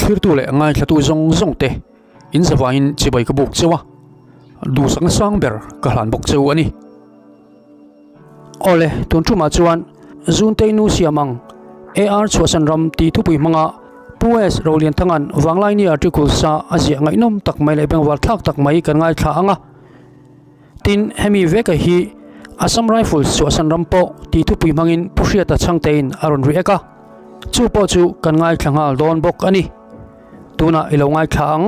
Thlirtu leh ngaithlatu zawng zawng te in zavaiin chibai ka buk cheu a, duhsakna sang ber ka hlan bawk cheu a ni. Awle, tun tumah chuan Zuntei nu siam ang AR chhuahsan ram tih thupui hmanga Pu S. Rolianthanga'n Vanglaini article sa a ziah ngaihnawm tak mai leh bengvar thlak tak mai kan ngaithla ang a. Tin, hemi veka hi Assam Rifles chhuahsan ram pawh tih thupui hmangin Pu Hriata Chhangtein a rawn react a, chu pawh chu kan ngaithla nghal dawn bawk a ni. Tunah i lo ngaithla ang.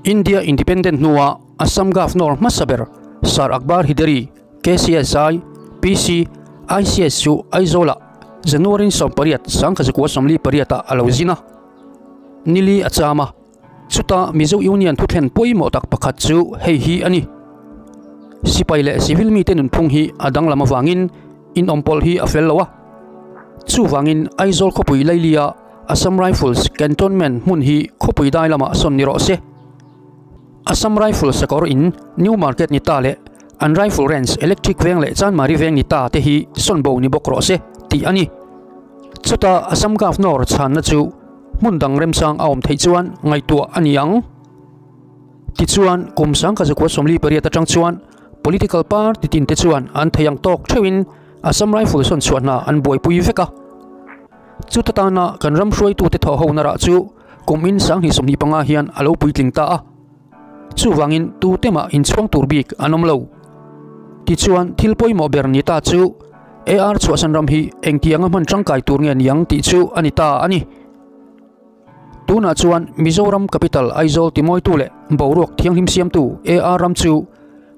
India Independent hnua Assam Governor hmasa ber Sir Akbar Hydari, KCSI, PC, ICS chu Aizawlah January 18, 1948 ah a lo zin a. Nili a cham a. Chuta Mizo Union thuthlen pawimawh tak pakhat chu hei hi a ni. Sipai leh civil mite nunphung hi a danglam avangin inawmpawlh hi a fel lo a. Chuvangin Aizawl khawpui Lailia Assam Rifles Cantonment hmun hi khawpui dai lamah sawn ni rawh se. Assam Rifles sakawr in New Market ni ta leh an Rifle Range Electric veng leh Chanmari veng ni ta te hi sawn bo ni bawk rawh se tih a ni. Chuta Assam Governor chhanna chu Hmun dang remchang a awm theih chuan ngaihtuah a ni ang. Tichuan, kum 1948 atang chuan political party tin te chuan an thei ang tawk theuhin Assam Rifle sawn chhuah hna an buaipui vek a. Chuta tana kan ram hruaitute thawh ho na rah chu kum in 2025 hian a lo puitling ta a. Chuvangin tute mah inchhuang tur bik an awm lo. Tichuan thil pawimawh ber ni ta chu AR chhuahsan ram hi engtianga hman tangkai tur nge niang tih chu a ni ta a ni. Tunah chuan Mizoram capital Aizawl timawitu leh boruak thianghlim siamtu AR ram chu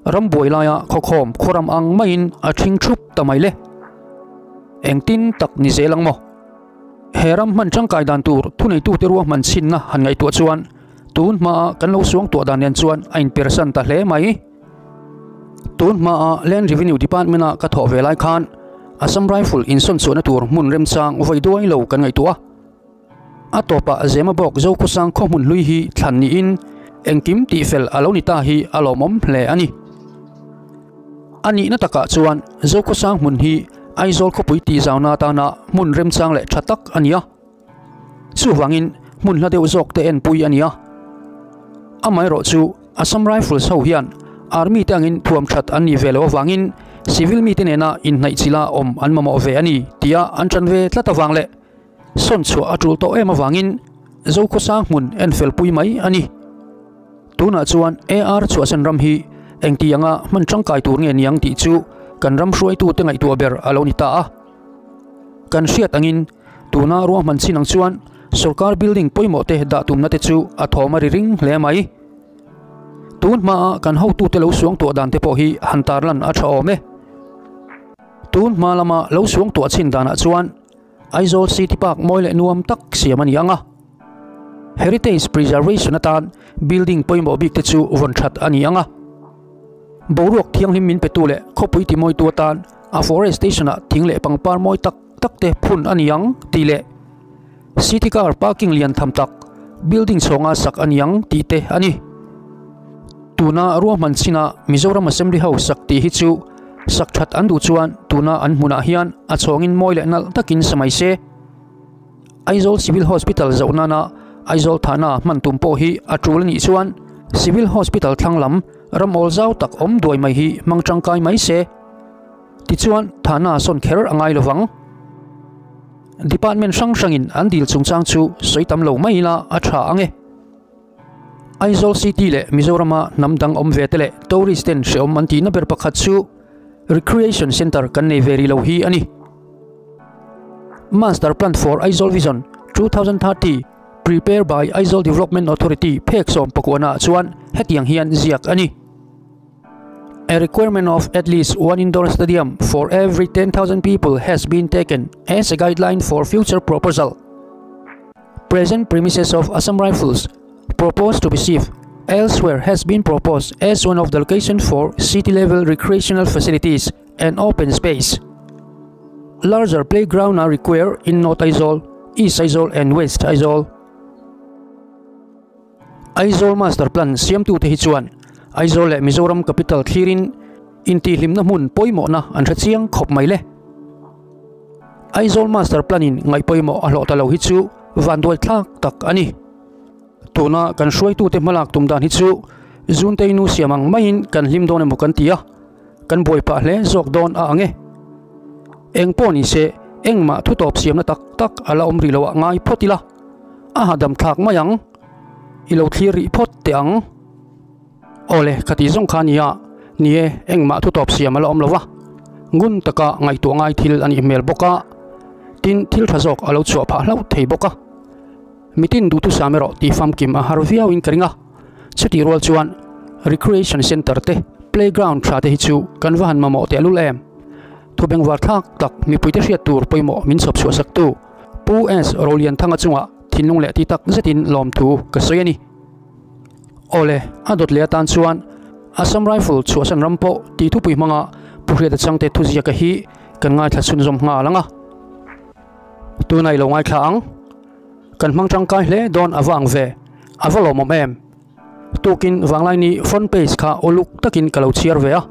ram buai laia khawkhawm khawram ang maiin a thing thup ta mai le. Engtin tak ni zel ang maw? He ram hman tangkai dan tur thuneitute ruahman chhinna han ngaihtuah chuan Tun hmaa kan lo suang tuah dan nen chuan a inpersan ta hle mai. Tun hmaa Land Revenue Department-a ka thawh ve lai khan Assam Rifle insawn chhuahna tur hmun remchang vawi duai lo kan ngaihtuah a. A tawpah Zema bawk Zokhawsang khaw hmun hlui hi thlan niin engkim tihfel a lo ni ta hi a lawmawm hle a ni. A nihna takah chuan Zokhawsang hmun hi Aizawl khawpui tihzauna atana hmun remchang leh tha tak a ni a. Chuvangin hmun hla deuh zawk te enpui a ni a. Amaherawh chu Assam Rifles ho hian Army te angin thuam that an nih ve loh avangin civil mite nena inhnaih chila awm an mamawh ve a ni tia an tan ve tlat avang leh sawn chhuah a tul tawh em avangin Zokhawsang hmun enfelpui mai a ni. Tunah chuan AR chhuahsan ram hi engti anga hman tangkai tur nge niang tih chu kan ram hruaitute ngaihtuah ber a lo ni ta a. Kan hriat angin Tuna ruahman chin ang chuan sorkar building pawimawh te dah tumna te chu a thawm a ri ring hle mai. Tun hmaa kan hotute lo suang tuah dan te pawh hi han tarlan a tha awm e. Tun hma lama lo suang tuah chin danah chuan Aizawl City Park mawi leh nuam tak siam a ni ang a. Heritage Preservation atan building pawimawh bik te chu vawn that a ni ang a. Boruak thianghlim min petu leh khawpui timawitu atan a forestation-ah thing leh pangpar mawi tak tak te phun a ni ang tih leh city car parking lian tham tak building chhawnga sak a ni ang tih te a ni. Tuna ruahman chinah Mizoram Assembly House sak tih hi chu sak that an duh chuan tuna an hmunah hian a chhawngin mawi leh nalh takin sa mai se. Aizawl Civil Hospital zoh nana Aizawl thahna hman tum pawh hi a tul a nih chuan Civil Hospital thlang lam ram awl zau tak awm duai mai hi hmang tangkai mai se. Tichuan, thahna sawn kher a ngai lovang. Department hrang hrangin an dil chungchang chu sawi tam lo mai ila a tha ang e. Aizawl City leh Mizorama hnam dang awm ve te leh tourist ten hreawm an tihna ber pakhat chu Recreation Centre kan nei ve rih lo hi a ni. Master Plan for Aizawl Vision 2030 Prepare by Aizawl Development Authority phek sawm pakuana ah chuan hetiang hian ziak a ni. A requirement of at least one indoor stadium for every 10,000 people has been taken as a guideline for future proposal. Present premises of Assam Rifles proposed to be shifted elsewhere has been proposed as one of the locations for city-level recreational facilities and open space. Larger playground are required in North Aizawl, East Aizawl and West Aizawl. Aizawl Master Plan siamtute hi chuan Aizawl leh Mizoram Capital thlirin intihhlimna hmun pawimawhna an hre chiang khawp mai le. Aizawl Master Plan in ngaih pawimawh a hlawh ta lo hi chu vanduai thlak tak a ni. Tuna kan hruaitute hmalak tum dan hi chu Zuntei nu siam ang maiin kan hlim dawn emaw kan ti a, kan buai pah hle zawk dawn a ang e. Eng pawh ni se engmah thu tawp siamna tak tak a la awm rih loh ah ngai phawt ila, a hahdam thlak mai ang. I lo thlir rih phawt teh ang. Awle, ka tih zawng kha nia, ni e, engmah thu tawp siam a la awm lo va, ngun taka ngaihtuah ngai thil a nih hmel bawk a, tin thil tha zawk a lo chhuah phah hlauh thei bawk a. Mitin duhthusam erawh tih famkim a har viauin ka ring a, chutih rual chuan recreation centre te, playground tha te hi chu kan va han mamawh tehlul em. Thu bengvar thlak tak mipuite hriat tur pawimawh min chhawp chhuah saktu Pu S Rolianthanga chungah thinlung leh ti tak zetin lawmthu ka sawi a ni. Awle, a dawt leh atan chuan Assam Rifle chhuahsan ram pawh tih thupui hmanga Pu Hriata Changte thuziaka hi kan ngaithla chhunzawm nghal ang a. Tunah i lo ngaithla ang. Kan hmang tangkai hle dawn a va ang ve, a va lawmawm em? Tukin Vanglaini front page kha uluk takin ka lo chhiar ve a.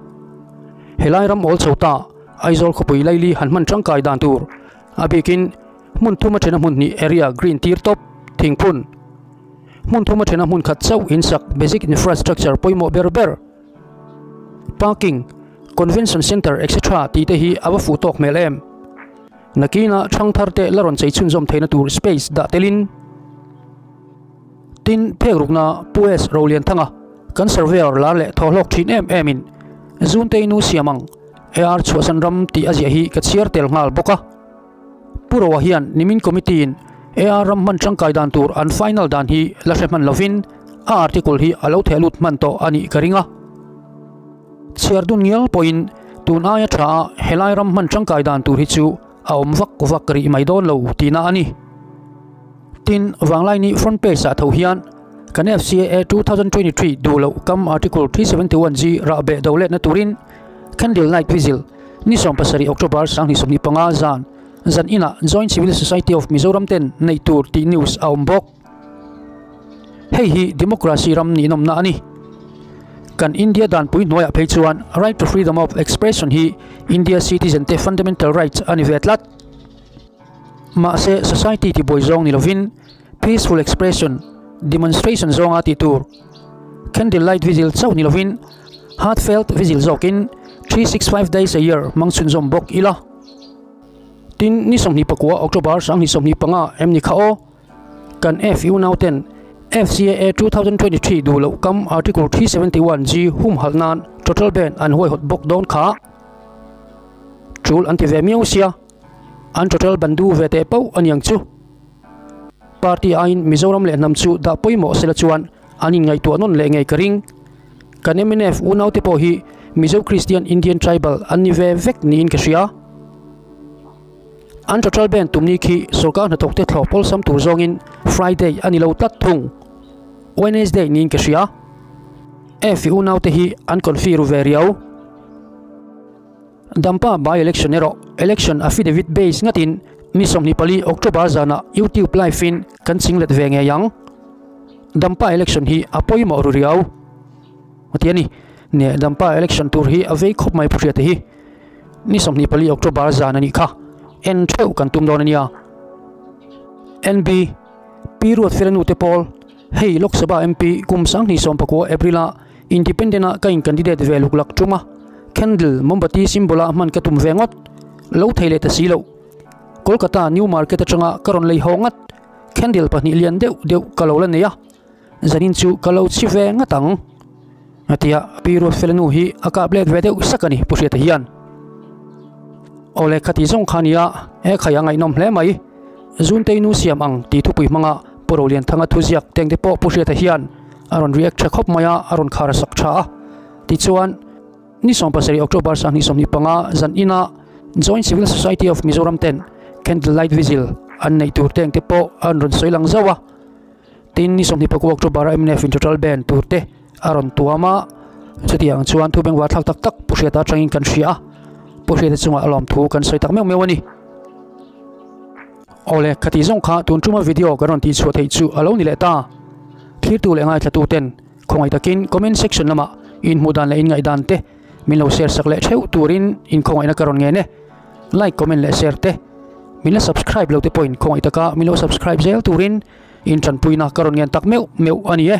Helai ram awl chho ta Aizawl khawpui laili han hman tangkai dan tur a bikin hmun thum a thena hmun hnih area green tir tawp thingphun hmun thum a thena hmun khat chauh insak basic infrastructure pawimawh ber ber parking convention centre etc tih te hi a va fuh tawk hmel em? Nakina thangthar te la rawn chei chhunzawm theihna tur space dah telin tin phek rukna Pu S Rolianthanga kan surveyor lar leh thawhlawk thin em em in Zuntei nu siam ang AR chhuahsan ram tih a ziah hi ka chhiar tel nghal bawk a. Pu Roa hian nimin committee in AR ram hman tangkai dan tur an final dan hi la hre hman lovin a article hi a lo theh lut hman tawh a nih ka ring a. Chhiar dun ngial pawhin tun aia tha a helai ram hman tangkai dan tur hi chu a awm vak vak rih mai dawn lo tihna a ni. Tin, Vanglaini front page ah tho hian kan FCAA 2023 duh loh kam Article 371G rah beh do letna turin Candle Night Vigil ni 17 October 2025 zan zan inah Joint Civil Society of Mizoram ten neih tur tih news a awm bawk. Hei hi democracy ram ninawmna a ni. Kan India danpui hnuaiah phei chuan right to freedom of expression hi India citizen te fundamental rights a ni ve tlat. Mahse society tibuai zawng ni lovin peaceful expression, demonstration zawnga tih tur. Candle light vigil chauh ni lovin heartfelt vigil zawkin 365 days a year hmang chhunzawm bawk ila. Tin, ni 24 October 2025 em ni kha aw? Kan FU nauten FCAA 2023 duh loh kam Article 371G humhalh nan total ban an huaihawt bawk dawn kha. Tul an ti ve miau sia, an total ban duh ve teh pauh a niang chu. Party aiin Mizoram leh hnam chu dah pawimawh sela chuan an inngaihtuah nawn leh ngei ka ring. Kan mnf unaute pawh hi Mizo Christian Indian Tribal an ni ve vek niin ka hria. An total ban tumni khi sorkar hnathawkte thlawh pawlsam tur zawngin Friday a ni lo tlat thung. Wednesday niin ka hria. F i unaute hi an confi ru ve riau. Dampa by election erawh election affidavit base ngatin ni 24 October zanah YouTube live in kan chinglet ve ngei ang. Dampa election hi a pawimawh ru riau. Ti a ni. Ne Dampa election tur hi a vei khawp mai Pu Hriata hi. Ni 24 October zan a nih kha. En theuh kan tum dawn a nia. NB, Pi Ruatfela nute pawl, hei Lok Sabha MP kum 2019 April a Independent a ka in candidate ve luk lak tum a, candle, mombati symbol a hman ka tum ve ngawt. Lo thei leh ta si loh. Kolkata New Market atanga ka rawn lei haw ngat. Candle pahnih lian deuh deuh ka lo la nei a. Zanin chu ka lo chhi ve ngat ang. A ti a, Pi Ruatfela nu hi a kap let ve deuh sak a ni Pu Hriata hian. Awle khati zawng kha nia, he khai a ngaihnawm hle mai. Zuntei nu siam ang tih thupui hmanga Pu Rolianthanga thuziak tengte pawh Pu Hriata hian a rawn react tha khawp mai a, a rawn khar sak tha a. Tichuan, ni 17 October 2025 zan ina Joint Civil Society of Mizoram ten Candle Light Vigil an neih tur tengte pawh an rawn sawi lang zauh a. Tin, ni 24 October a mnf in total ban tur te a rawn tuam a, chutiang chuan thu bengvar thlak tak tak Pu Hriata atangin kan hria a, Pu Hriata chungah a lawmthu kan sawi tak meuh meuh a ni. Awle, khati zawng kha tun tuma video kan rawn tihchhuah theih chu a lo ni leh ta. Thirtu leh ngaithlatu ten khawngaih takin comment section lamah inhmuh dan leh inngaih dan te min lo share sak leh theuh turin inkhawngaihna ka rawn ngen e. Like, comment leh share te. Min la subscribe lo te pawhin khawngaih taka min lo subscribe zel turin in tanpuina ka rawn ngen tak meuh meuh a ni e.